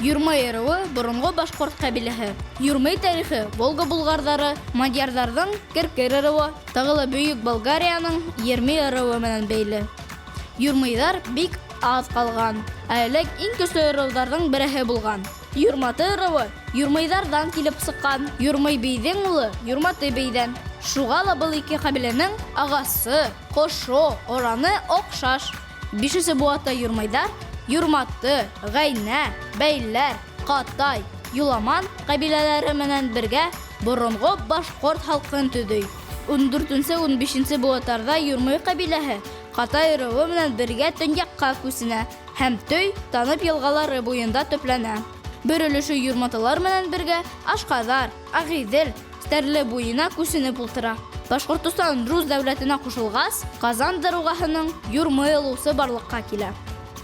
Юрмай ырыуы боронғо башҡорт ҡәбиләһе. Юрмай тарихы Волга булғарҙары, мадьярҙарҙың Керкер ырыуы, тағы ла Бөйөк Болгарияның Ермей ырыуы менән бәйле. Юрмайҙар бик аҙ ҡалған, ә элек иң көслө ырыуҙарҙың береһе булған. Юрматы ырыуы Юрмайҙарҙан килеп сыҡҡан, Юрмай бейҙең улы Юрматы бейҙән. Шуға ла был ике ҡәбиләнең ағасы, ҡошо, ораны оҡшаш. Бишенсе быуатта юрмайҙар Юрматы, Ғәйнә, Бәйләр, Ҡатай, Юламан ҡәбиләләре менән бергә боронғо башҡорт халҡын төҙөй. Ундүртенсе-унбишенсе быуаттарҙа юрмай ҡәбиләһе Ҡатай ырыуы менән бергә төньяҡҡа күсенә һәм Төй, Танып йылғалары буйында төпләнә. Бер өлөшө юрматылар менән бергә Ашҡаҙар, Ағиҙел, Стәрле буйына күсенеп ултыра. Башҡортостан Рус дәүләтенә ҡушылғас, Ҡазан даруғаһының Юрмы ылусы барлыҡҡа килә.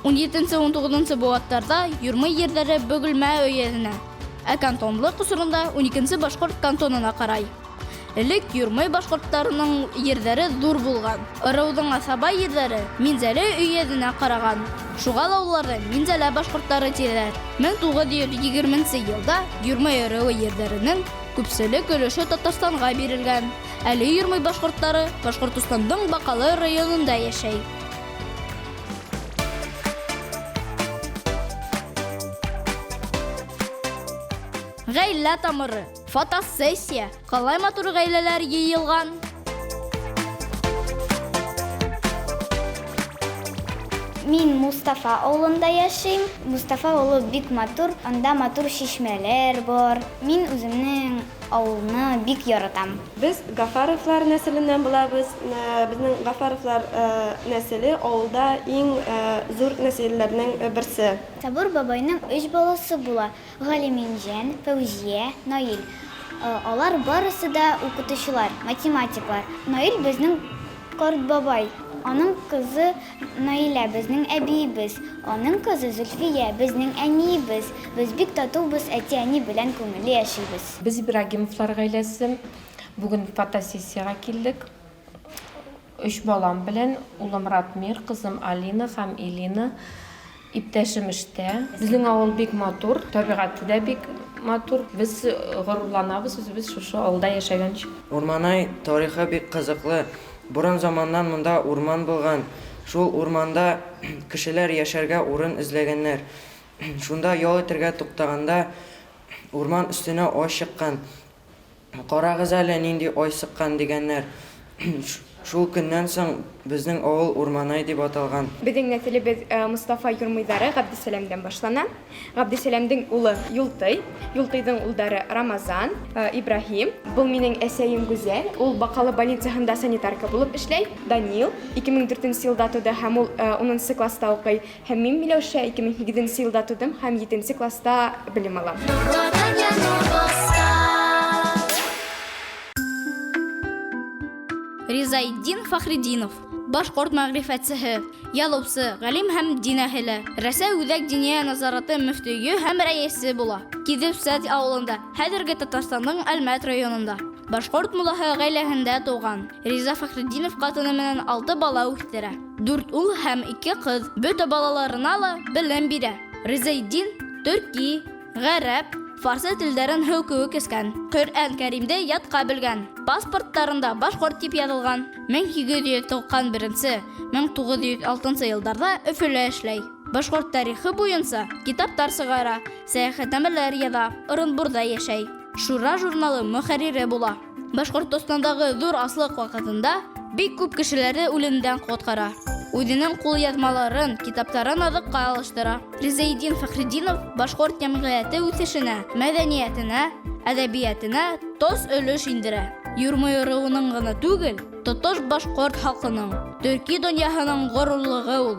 Унетенсе-унтуғыҙынсы быуаттарҙа Юрмы ерҙәре Бөгөлмә өйәҙенә, ә кантонлыҡ осоронда уникенсе башҡорт кантонына ҡарай. Элек Юрмай башҡорттарының ерҙәре ҙур булған. Ырыуҙың аҫаба ерҙәре Минзәлә өйәҙенә ҡараған. Шуға ла уларҙы Минзәлә башҡорттары тиҙәр. 1920 нсе йылда Юрмай ырыуы ерҙәренең күпселек өлөшө Татарстанға бирелгән. Әле Юрмай башҡорттары Башҡортостандың Баҡалы районында йәшәй. Ғаилә тамыры. Фотосессия. Ҡалай матур ғаиләләр йыйылған. Мин Мустафа авылында яшим. Мустафа авылы бик матур, анда матур чишмәләр бар. Мин үземнең авылны бик яратам. Без Гафаровлар нәселеннән булабыз. Безнең Гафаровлар нәселе авылда иң зур нәселләрнең берсе. Сабур бабайның өч баласы була. Галиминҗан, Фәүзия, Наил. Алар барысы да укытучылар, математиклар. Наил безнең карт бабай. Аның кызы Наилә, безнең әбиебез. Аның кызы Зөлфия, безнең әниебез. Без бик татубыз, әти-әни белән күңелле яшибез. Без Ибрагимовлар гаиләсе. Бүген фотосессиягә килдек. Өч балам белән, улым Ратмир, кызым Алина һәм Элина. Иптәшем эштә. Безнең авыл бик матур, табигате дә бик матур. Без горурланабыз үзебез шушы авылда яшәгән өчен. Урманай тарихы бик кызыклы. Борын заманнан монда урман булган. Шул урманда кешеләр яшәргә урын эзләгәннәр. Шунда ял итергә туктаганда, урман өстенә ай чыккан. Карагыз әле, нинди ай сыккан, дигәннәр. Шул көннән соң безнең авыл Урманай дип аталган. Безнең нәселебез Мостафа Юрмыйдары Габдесәламдән башлана. Габдесәламдең улы Юлтый, Юлтыйдың улдары Рамазан, Ибраһим. Был минең әсәем Гүзәл, ул Бакалы больницаһында санитарка булып эшләй. Данил, 2004 нче елда туды һәм ул унынчы класста укый. Һәм мин, Миләүшә, 2008 нче елда тудым һәм җиденче класста белем алам. Ризаэтдин Фәхретдинов, башкорт мәгърифәтчеһе, язучы, галим һәм дин әһеле, Рәсәй Үзәк Диния назараты мөфтие һәм рәисе була. Кизепсәт авылында, хәзерге Татарстанның Әлмәт районында, башкорт муллаһы гаиләһендә туган. Риза Фәхретдинов хатыны менән алты бала үстерә. Дүрт ул һәм ике кыз. Бөтә балаларына ла белем бирә. Ризаэтдин төрки, гарәп, фарсы телдәрен һыу кеүек эскән. Коръән Кәримде ятка белгән. Паспорттарында башкорт дип язылган. 1891 1906 елларда Өфөлә эшләй. Башкорт тарихы буенча китаптар чыгара, сәяхәтнамәләр яза, Ырынбурда яшәй. Шура журналы мөхәррире була. Башкортостандагы зур аслык вакытында бик күп кешеләрне үлемдән коткара. Үзенең кулъязмаларын, китапларын азыкка алыштыра. Ризаэддин Фәхретдинов башкорт җәмгыяте үсешенә, мәдәниятенә, әдәбиятына тос өлеш индерә. Юрмай ыруының гына түгел, тоташ башкорт халкының, төрки дөньяһының горурлыгы ул.